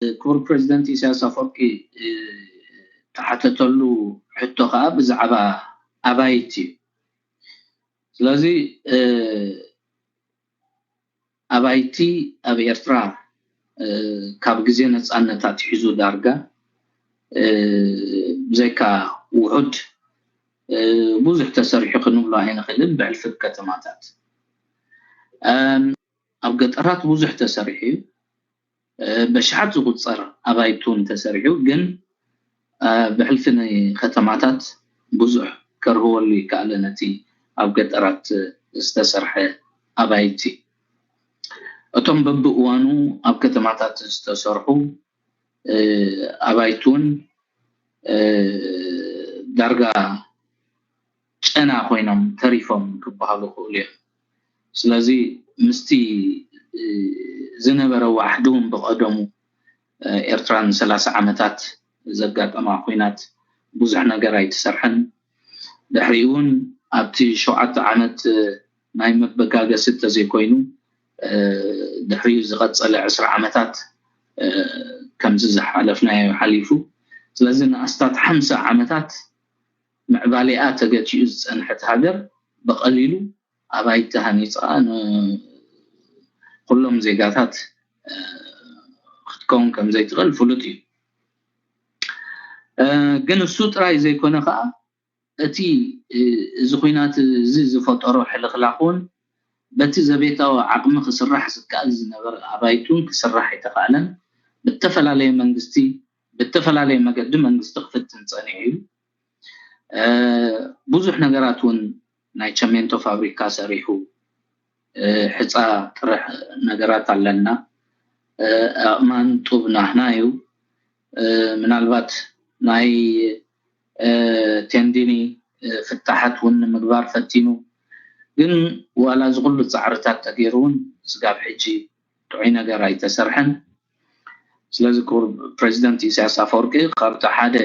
ክቡር ፕሬዚደንት ኢሳያስ ኣፈወርቂ ተሓተተሉ ሕቶ ከዓ ብዛዕባ ኣባይቲ እዩ። ስለዚ ኣባይቲ ኣብ ኤርትራ ካብ ግዜ ነፃነት ኣትሒዙ ዳርጋ ብዘይካ ውሑድ ብዙሕ ተሰሪሑ ክንብሎ ኣይንኽእልን። ብሕልፊ ከተማታት ኣብ ገጠራት ብዙሕ ተሰሪሑ እዩ። በሽሓት ዝቁፀር ኣባይቲ እውን ተሰሪሑ፣ ግን ብሕልፊ ንከተማታት ብዙሕ ከርህወሉ ይከኣለ ነቲ ኣብ ገጠራት ዝተሰርሐ ኣባይቲ። እቶም በብእዋኑ ኣብ ከተማታት ዝተሰርሑ ኣባይቲ እውን ዳርጋ ጨና ኮይኖም ተሪፎም ክበሃሉ ይኽእሉ እዮም። ስለዚ ምስቲ ዝነበረ ዋሕዲ እውን ብቐደሙ ኤርትራ ንሰላሳ ዓመታት ዘጋጠማ ኲናት ብዙሕ ነገር ኣይተሰርሐን። ድሕሪኡ እውን ኣብቲ ሸውዓተ ዓመት ናይ መበጋገሲ እንተዘይኮይኑ ድሕሪኡ ዝቐፀለ ዕስራ ዓመታት ከምዚ ዝሓለፍናዮ ሓሊፉ። ስለዚ ንኣስታት ሓምሳ ዓመታት ምዕባሌኣ ተገቲኡ ዝፀንሐት ሃገር ብቐሊሉ ኣባይቲ ሃኒፃ ንኩሎም ዜጋታት ክትከውን ከም ዘይትኽእል ፍሉጥ እዩ። ግን እሱ ጥራይ ዘይኮነ ከዓ እቲ እዚ ኲናት እዚ ዝፈጠሮ ሕልኽላኽ እውን በቲ ዘቤታዊ ዓቕሚ ክስራሕ ዝከኣል ዝነበረ ኣባይቲ እውን ክስራሕ ኣይተኻእለን። ብተፈላለየ መንግስቲ ብተፈላለየ መገዲ መንግስቲ ክፍትን ፀኒሑ እዩ። ብዙሕ ነገራት እውን ናይ ቸሜንቶ ፋብሪካ ሰሪሑ፣ ሕፃ ጥርሕ ነገራት ኣለና፣ ኣእማን ጡብ ናህና እዩ። ምናልባት ናይ ቴንዲኒ ፍታሓት እውን ንምግባር ፈቲኑ። ግን ዋላ እዚ ኩሉ ፃዕርታት ተገይሩ እውን ስጋብ ሕጂ ጥዑይ ነገር ኣይተሰርሐን። ስለዚ ክቡር ፕሬዚደንት ኢሳያስ ኣፈወርቂ ካብቲ ሓደ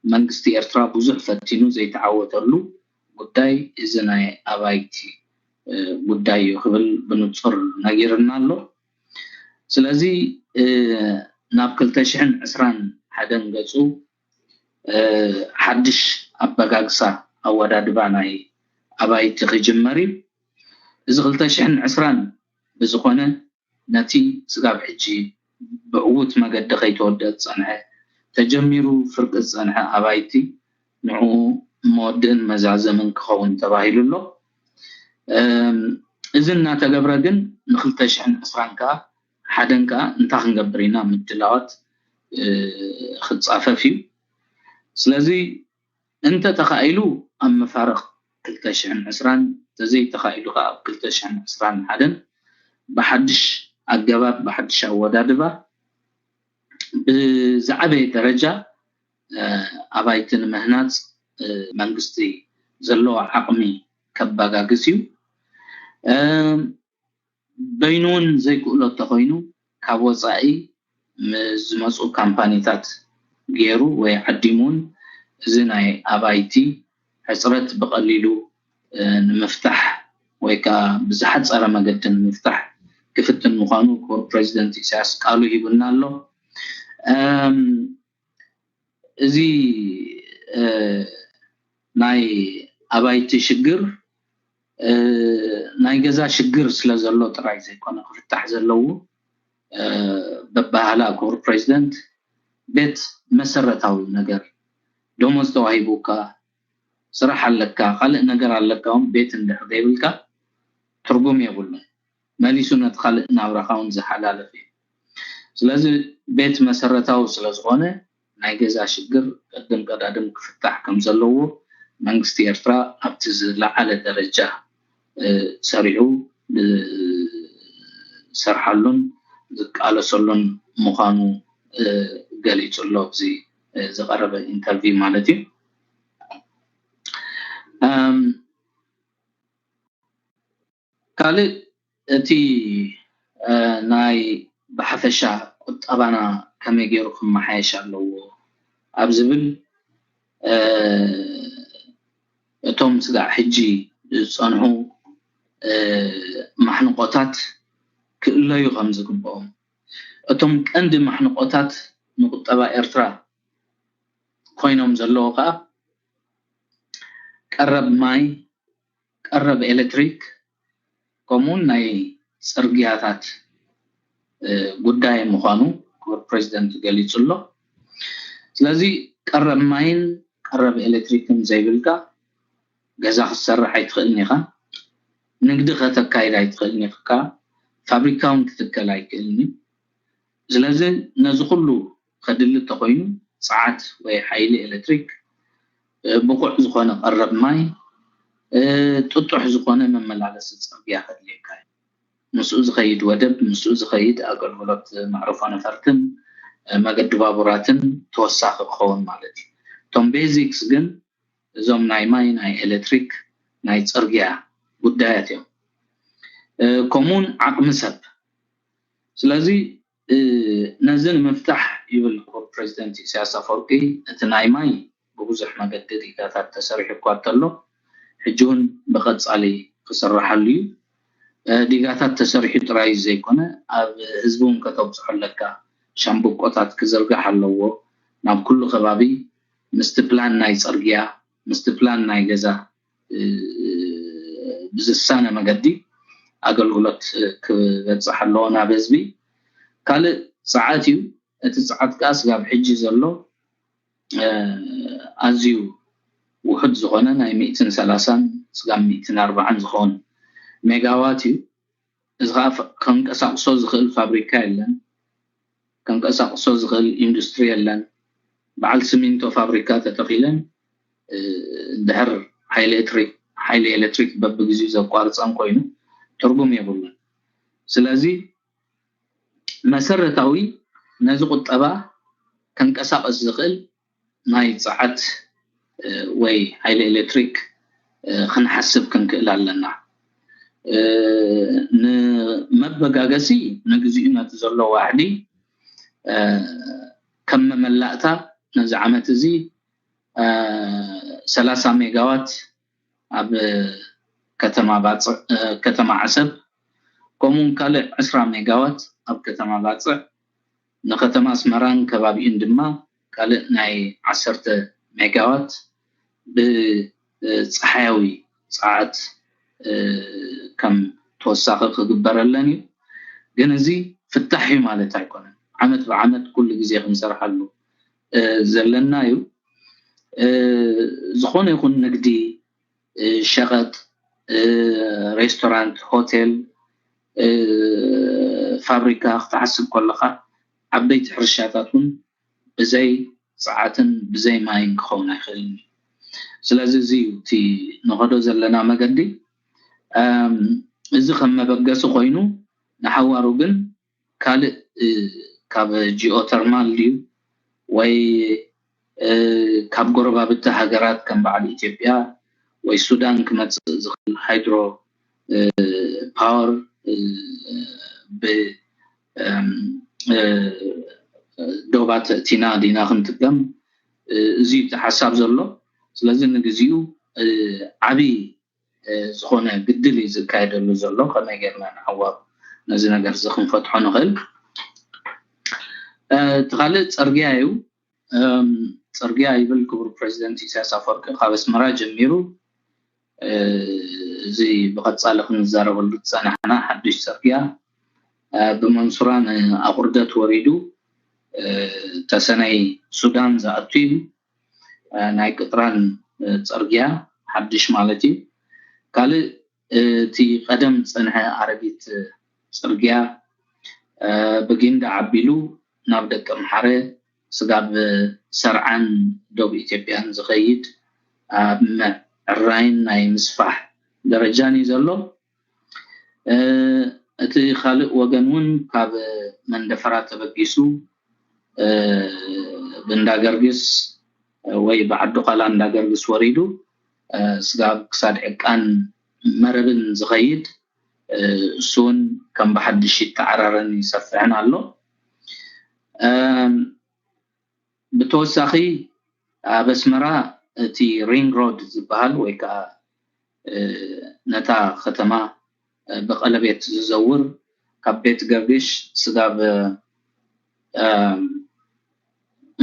መንግስቲ ኤርትራ ብዙሕ ፈቲኑ ዘይተዓወተሉ ጉዳይ እዚ ናይ ኣባይቲ ጉዳይ እዩ ክብል ብንጹር ነጊርና ኣሎ። ስለዚ ናብ ክልተ ሽሕን ዕስራን ሓደን ገጹ ሓድሽ ኣበጋግሳ ኣወዳድባ ናይ ኣባይቲ ክጅመር እዩ። እዚ ክልተ ሽሕን ዕስራን ብዝኾነ ነቲ ስጋብ ሕጂ ብዕዉት መገዲ ከይተወደአ ዝጸንሐ፣ ተጀሚሩ ፍርቂ ዝጸንሐ ኣባይቲ ንዕኡ መወድእን መዛዘምን ክኸውን ተባሂሉ ኣሎ። እዚ እናተገብረ ግን ንክልተ ሽሕን ዕስራን ከዓ ሓደን ከዓ እንታይ ክንገብር ኢና ምድላዋት ክፃፈፍ እዩ። ስለዚ እንተ ተኻኢሉ ኣብ መፋርቕ ክልተ ሽሕን ዕስራን፣ እንተዘይተኻኢሉ ከዓ ኣብ ክልተ ሽሕን ዕስራን ሓደን ብሓድሽ ኣገባብ ብሓድሽ ኣወዳድባ ብዝዓበየ ደረጃ ኣባይቲ ንምህናፅ መንግስቲ ዘለዎ ዓቕሚ ከባጋግስ እዩ። በይኑ እውን ዘይክእሎ እንተኾይኑ ካብ ወፃኢ ምስ ዝመፁ ካምፓኒታት ገይሩ ወይ ዓዲሙ እውን እዚ ናይ ኣባይቲ ሕፅረት ብቐሊሉ ንምፍታሕ ወይ ከዓ ብዝሓፀረ መገዲ ንምፍታሕ ክፍትን ምዃኑ ክቡር ፕሬዚደንት ኢሳያስ ቃሉ ሂቡና ኣሎ። እዚ ናይ ኣባይቲ ሽግር ናይ ገዛ ሽግር ስለ ዘሎ ጥራይ ዘይኮነ ክፍታሕ ዘለዎ በባህላ ክቡር ፕሬዚደንት ቤት መሰረታዊ ነገር ደሞዝ ተዋሂቡካ ስራሕ ኣለካ ካልእ ነገር ኣለካ እውን ቤት እንድሕር ዘይብልካ ትርጉም የብሉን። መሊሱ ነቲ ካልእ ናብራኻ እውን ዝሓላልፍ እዩ። ስለዚ ቤት መሰረታዊ ስለ ዝኾነ ናይ ገዛ ሽግር ቅድም ቀዳድም ክፍታሕ ከም ዘለዎ መንግስቲ ኤርትራ ኣብቲ ዝለዓለ ደረጃ ሰሪዑ ዝሰርሓሉን ዝቃለሰሉን ምዃኑ ገሊጹ ኣሎ። ኣብዚ ዝቐረበ ኢንተርቪው ማለት እዩ። ካልእ እቲ ናይ ብሓፈሻ ቁጠባና ከመይ ገይሩ ክመሓየሽ ኣለዎ ኣብ ዝብል እቶም ስጋዕ ሕጂ ዝፀንሑ ማሕንቆታት ክእለዩ ከም ዝግብኦም እቶም ቀንዲ ማሕንቆታት ንቁጠባ ኤርትራ ኮይኖም ዘለዉ ከዓ ቀረብ ማይ፣ ቀረብ ኤሌክትሪክ፣ ከምኡውን ናይ ፅርግያታት ጉዳይ ምዃኑ ክቡር ፕሬዚደንት ገሊፁ ኣሎ። ስለዚ ቀረብ ማይን ቀረብ ኤሌክትሪክን ዘይብልካ ገዛ ክትሰርሕ ኣይትኽእልን ኢኻ። ንግዲ ከተካይድ ኣይትኽእልን ኢኻ። ፋብሪካ እውን ክትከል ኣይክእልን እዩ። ስለዚ ነዚ ኩሉ ከድሊ እንተኾይኑ ፀዓት ወይ ሓይሊ ኤሌክትሪክ፣ ብቑዕ ዝኾነ ቀረብ ማይ፣ ጥጡሕ ዝኾነ መመላለሲ ፅርግያ ከድልየካ እዩ። ምስኡ ዝኸይድ ወደብ፣ ምስኡ ዝኸይድ ኣገልግሎት መዕርፎ ነፈርትን መገዲ ባቡራትን ተወሳኺ ክኸውን ማለት እዩ። እቶም ቤዚክስ ግን እዞም ናይ ማይ፣ ናይ ኤሌክትሪክ፣ ናይ ፅርግያ ጉዳያት እዮም። ከምኡውን ዓቕሚ ሰብ። ስለዚ ነዚ ንምፍታሕ ይብል ክቡር ፕሬዚደንት ኢሳያስ ኣፈወርቂ፣ እቲ ናይ ማይ ብብዙሕ መገዲ ዲጋታት ተሰሪሑ እኳ እንተሎ፣ ሕጂ እውን ብቐጻሊ ክስራሓሉ እዩ። ዲጋታት ተሰሪሑ ጥራይ ዘይኮነ፣ ኣብ ህዝቢ እውን ከተብፅሖ ኣለካ። ሻምብቆታት ክዝርጋሕ ኣለዎ ናብ ኩሉ ከባቢ። ምስቲ ፕላን ናይ ፅርግያ፣ ምስቲ ፕላን ናይ ገዛ ብዝሳነ መገዲ ኣገልግሎት ክበፅሕ ኣለዎ ናብ ህዝቢ። ካልእ ፀዓት እዩ። እቲ ፀዓት ከዓ ስጋብ ሕጂ ዘሎ ኣዝዩ ውሑድ ዝኾነ ናይ ሚእትን ሰላሳን ስጋብ ሚእትን ኣርባዓን ዝኾን ሜጋዋት እዩ። እዚ ከዓ ከንቀሳቕሶ ዝኽእል ፋብሪካ የለን፣ ከንቀሳቕሶ ዝኽእል ኢንዱስትሪ የለን። በዓል ሲሚንቶ ፋብሪካ ተተኺለን ድሕር ሓይሊ ኤሌክትሪክ በብግዚኡ ዘቋርፀን ኮይኑ ትርጉም የብሉን። ስለዚ መሰረታዊ ነዚ ቁጠባ ከንቀሳቐስ ዝኽእል ናይ ፀዓት ወይ ሓይሊ ኤሌክትሪክ ክንሓስብ ክንክእል ኣለና። ንመበጋገሲ ንግዚኡ ነቲ ዘሎ ዋሕዲ ከም መመላእታ ነዚ ዓመት እዚ ሰላሳ ሜጋዋት ኣብ ከተማ ዓሰብ፣ ከምኡውን ካልእ ዕስራ ሜጋዋት ኣብ ከተማ ባፅዕ፣ ንከተማ ኣስመራን ከባቢኡን ድማ ካልእ ናይ ዓሰርተ ሜጋዋት ብፀሓያዊ ፀዓት ከም ተወሳኺ ክግበረለን እዩ። ግን እዚ ፍታሕ እዩ ማለት ኣይኮነን። ዓመት ብዓመት ኩሉ ግዜ ክንሰርሓሉ ዘለና እዩ። ዝኾነ ይኹን ንግዲ፣ ሸቐጥ፣ ሬስቶራንት፣ ሆቴል፣ ፋብሪካ ክትሓስብ ከለኻ ዓበይቲ ሕርሻታት እውን ብዘይ ፀዓትን ብዘይ ማይን ክኸውን ኣይኽእልን እዩ። ስለዚ እዚ እዩ እቲ ንኸዶ ዘለና መገዲ። እዚ ከም መበገሲ ኮይኑ ንሓዋሩ ግን ካልእ ካብ ጂኦተርማል ድዩ ወይ ካብ ጎረባብቲ ሃገራት ከም በዓል ኢትዮጵያ ወይ ሱዳን ክመፅእ ዝኽእል ሃይድሮ ፓወር ብ ዶባት እቲና ዲና ክንጥቀም እዚ እቲ ሓሳብ ዘሎ። ስለዚ ንግዚኡ ዓብይ ዝኾነ ግድል እዩ ዝካየደሉ ዘሎ። ከመይ ጌርና ንዓዋሩ ነዚ ነገር እዚ ክንፈትሖ ንኽእል? እቲ ካልእ ፅርግያ እዩ። ፅርግያ ይብል ክቡር ፕሬዚደንት ኢሳያስ ኣፈወርቂ ካብ ኣስመራ ጀሚሩ እዚ ብቐፃሊ ክንዛረበሉ ዝፀናሕና ሓዱሽ ፅርግያ ብመንሱራ ንኣቑርደት ወሪዱ ተሰነይ ሱዳን ዝኣቱ እዩ። ናይ ቅጥራን ፅርግያ ሓድሽ ማለት እዩ። ካልእ እቲ ቀደም ዝፀንሐ ኣረጊት ፅርግያ ብጊንዳ ዓቢሉ ናብ ደቀምሓረ ስጋብ ሰርዓን ዶብ ኢትዮጵያን ዝኸይድ ኣብ ምዕራይን ናይ ምስፋሕ ደረጃን እዩ ዘሎ። እቲ ካልእ ወገን እውን ካብ መንደፈራ ተበጊሱ ብእንዳገርግስ ወይ ብዓዲ ኳላ እንዳገርግስ ወሪዱ ስጋብ ክሳድ ዕቃን መረብን ዝኸይድ እሱ እውን ከም ብሓድሽ ይተዓራረን ይሰፍሕን ኣሎ። ብተወሳኺ ኣብ ኣስመራ እቲ ሪንግ ሮድ ዝበሃል ወይ ከዓ ነታ ከተማ ብቀለቤት ዝዘውር ካብ ቤት ገርግሽ ስጋብ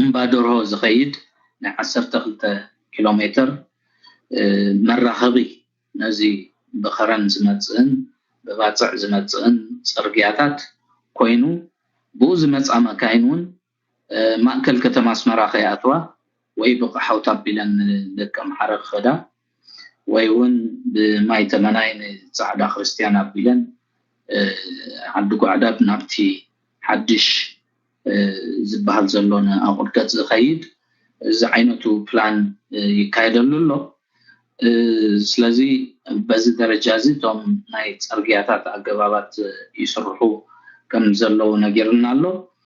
እምባ ደርሆ ዝኸይድ ናይ ዓሰርተ ክልተ ኪሎ ሜትር መራኸቢ ነዚ ብኸረን ዝመፅእን ብባፅዕ ዝመፅእን ፅርግያታት ኮይኑ ብኡ ዝመፃ መካይን እውን ማእከል ከተማ ኣስመራ ከይኣትዋ ወይ ብቕሓውት ኣቢለን ንደቂ ኣምሓረ ክኸዳ ወይ እውን ብማይ ተመናይ ንፃዕዳ ክርስትያን ኣቢለን ዓዲ ጓዕዳድ ናብቲ ሓድሽ ዝበሃል ዘሎ ንኣቑርደት ዝኸይድ እዚ ዓይነቱ ፕላን ይካየደሉ ኣሎ። ስለዚ በዚ ደረጃ እዚ እቶም ናይ ፅርግያታት ኣገባባት ይስርሑ ከም ዘለዉ ነጊርና ኣሎ።